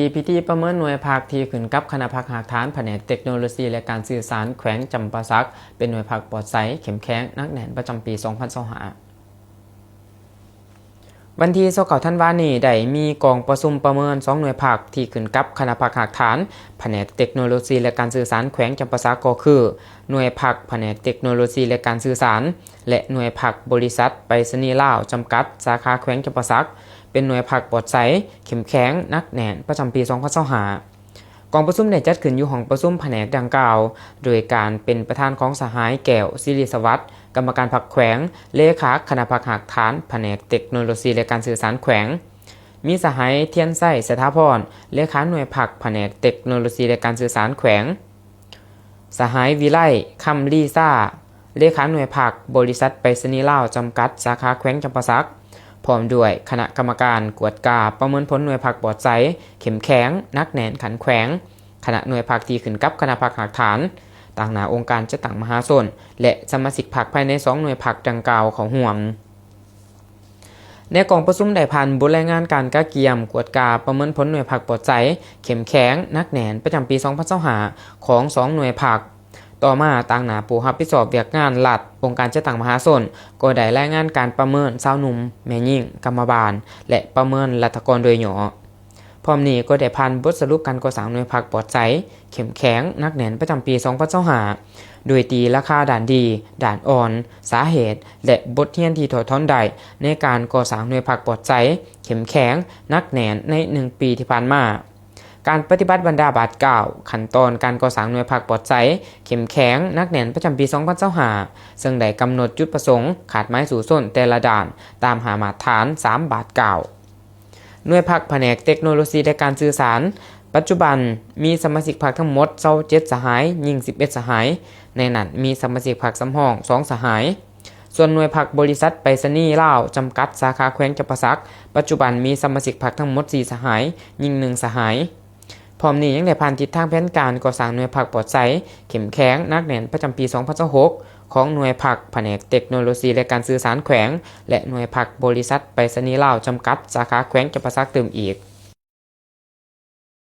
ທີ່ພິທີປະເມີນໜ່ວຍພັກທີ່ຂຶ້ນກັບຄະນະພັກຮາກຖານພະແນກເຕັກໂນໂລຊີ ແລະ ການສື່ສານແຂວງຈຳປາສັກ ເປັນໜ່ວຍພັກປອດໃສ, ເຂັ້ມແຂງ, ໜັກແໜ້ນ ປະຈຳປີສອງພັນຊາວຫ້າ. ວັນທີຊາວເກົ້າທັນວານີ້ ໄດ້ມີກອງປະຊຸມປະເມີນສອງໜ່ວຍພັກທີ່ຂຶ້ນກັບຄະນະພັກຮາກຖານພະແນກເຕັກໂນໂລຊີ ແລະ ການສື່ສານແຂວງຈຳປາສັກ ກໍຄື ໜ່ວຍພັກພະແນກເຕັກໂນໂລຊີ ແລະ ການສື່ສານ ແລະ ໜ່ວຍພັກບໍລິສັດໄປສະນີລາວຈຳກັດ ສາຂາແຂວງຈຳປາສັກ ເປັນໜ່ວຍພັກປອດໃສ, ເຂັ້ມແຂງ, ໜັກແໜ້ນ ປະຈຳປີສອງພັນຊາວຫ້າ. ກອງປະຊຸມໄດ້ຈັດຂຶ້ນຢູ່ຫ້ອງປະຊຸມພະແນກດັ່ງກ່າວ ໂດຍການເປັນປະທານຂອງສະຫາຍ ແກ້ວ ສິລິສະຫວັດ ກຳມະການພັກແຂວງ, ເລຂາຄະນະພັກຮາກຖານພະແນກເຕັກໂນໂລຊີ ແລະ ການສື່ສານແຂວງ, ມີສະຫາຍ ທຽນໄຊ ສະຖາພອນ ເລຂາໜ່ວຍພັກພະແນກເຕັກໂນໂລຊີ ແລະ ການສື່ສານແຂວງ, ສະຫາຍ ວິໄລ ຄຳລີຊາ ເລຂາໜ່ວຍພັກບໍລິສັດໄປສະນີລາວຈຳກັດ ສາຂາແຂວງຈຳປາສັກ ພ້ອມດ້ວຍຄະນະກຳມະການກວດກາປະເມີນຜົນໜ່ວຍພັກປອດໃສ, ເຂັ້ມແຂງ, ໜັກແໜ້ນຂັ້ນແຂວງ, ຄະນະໜ່ວຍພັກທີ່ຂຶ້ນກັບຄະນະພັກຮາກຖານ, ຕາງໜ້າອົງການຈັດຕັ້ງມະຫາຊົນ ແລະ ສະມາຊິກພັກພາຍໃນສອງໜ່ວຍພັກດັ່ງກ່າວເຂົ້າຮ່ວມ. ໃນກອງປະຊຸມໄດ້ຜ່ານບົດລາຍງານການກະກຽມກວດກາປະເມີນຜົນໜ່ວຍພັກປອດໃສ, ເຂັ້ມແຂງ, ໜັກແໜ້ນ ປະຈຳປີສອງພັນຊາວຫ້າ ຂອງສອງໜ່ວຍພັກ. ຕໍ່ມາ, ຕາງໜ້າຜູ້ຮັບຜິດຊອບວຽກງານລັດ ອົງການຈັດຕັ້ງມະຫາຊົນ ກໍໄດ້ລາຍງານການປະເມີນຊາວໜຸ່ມ, ແມ່ຍິງ, ກຳມະບານ ແລະ ປະເມີນລັດຖະກອນໂດຍຫຍໍ້. ພ້ອມນີ້ກໍໄດ້ຜ່ານບົດສະຫຼຸບການກໍ່ສ້າງໜ່ວຍພັກປອດໃສ, ເຂັ້ມແຂງ, ໜັກແໜ້ນ ປະຈຳປີສອງພັນຊາວຫ້າ ໂດຍຕີລາຄາດ້ານດີ, ດ້ານອ່ອນ, ສາເຫດ ແລະ ບົດຮຽນທີ່ຖອດຖອນໄດ້ໃນການກໍ່ສ້າງໜ່ວຍພັກປອດໃສ, ເຂັ້ມແຂງ, ໜັກແໜ້ນ ໃນໜຶ່ງປີທີ່ຜ່ານມາ. ການປະຕິບັດບັນດາບາດກ້າວ, ຂັ້ນຕອນການກໍ່ສ້າງໜ່ວຍພັກປອດໃສ, ເຂັ້ມແຂງ, ໜັກແໜ້ນ ປະຈຳປີສອງພັນຊາວຫ້າ ເຊິ່ງໄດ້ກຳນົດຈຸດປະສົງ, ຄາດໝາຍສູ້ຊົນແຕ່ລະດ້ານ ຕາມຫ້າມາດຖານ ສາມບາດກ້າວ. ໜ່ວຍພັກພະແນກເຕັກໂນໂລຊີ ແລະ ການສື່ສານ ປັດຈຸບັນມີສະມາຊິກພັກທັງໝົດຊາວເຈັດສະຫາຍ, ຍິງສິບເອັດສະຫາຍ, ໃນນັ້ນມີສະມາຊິກພັກສຳຮອງສອງສະຫາຍ. ສ່ວນໜ່ວຍພັກບໍລິສັດໄປສະນີລາວຈຳກັດ ສາຂາແຂວງຈຳປາສັກ ປັດຈຸບັນມີສະມາຊິກພັກທັງໝົດສີ່ສະຫາຍ, ຍິງໜຶ່ງສະຫາຍ. ພ້ອມນີ້ຍັງໄດ້ຜ່ານທິດທາງແຜນການກໍ່ສ້າງໜ່ວຍພັກປອດໃສ, ເຂັ້ມແຂງ, ໜັກແໜ້ນ ປະຈຳປີສອງພັນຊາວຫົກ ຂອງໜ່ວຍພັກພະແນກເຕັກໂນໂລຊີ ແລະ ການສື່ສານແຂວງ ແລະ ໜ່ວຍພັກບໍລິສັດໄປສະນີລາວຈຳກັດ ສາຂາແຂວງຈຳປາສັກຕື່ມອີກ.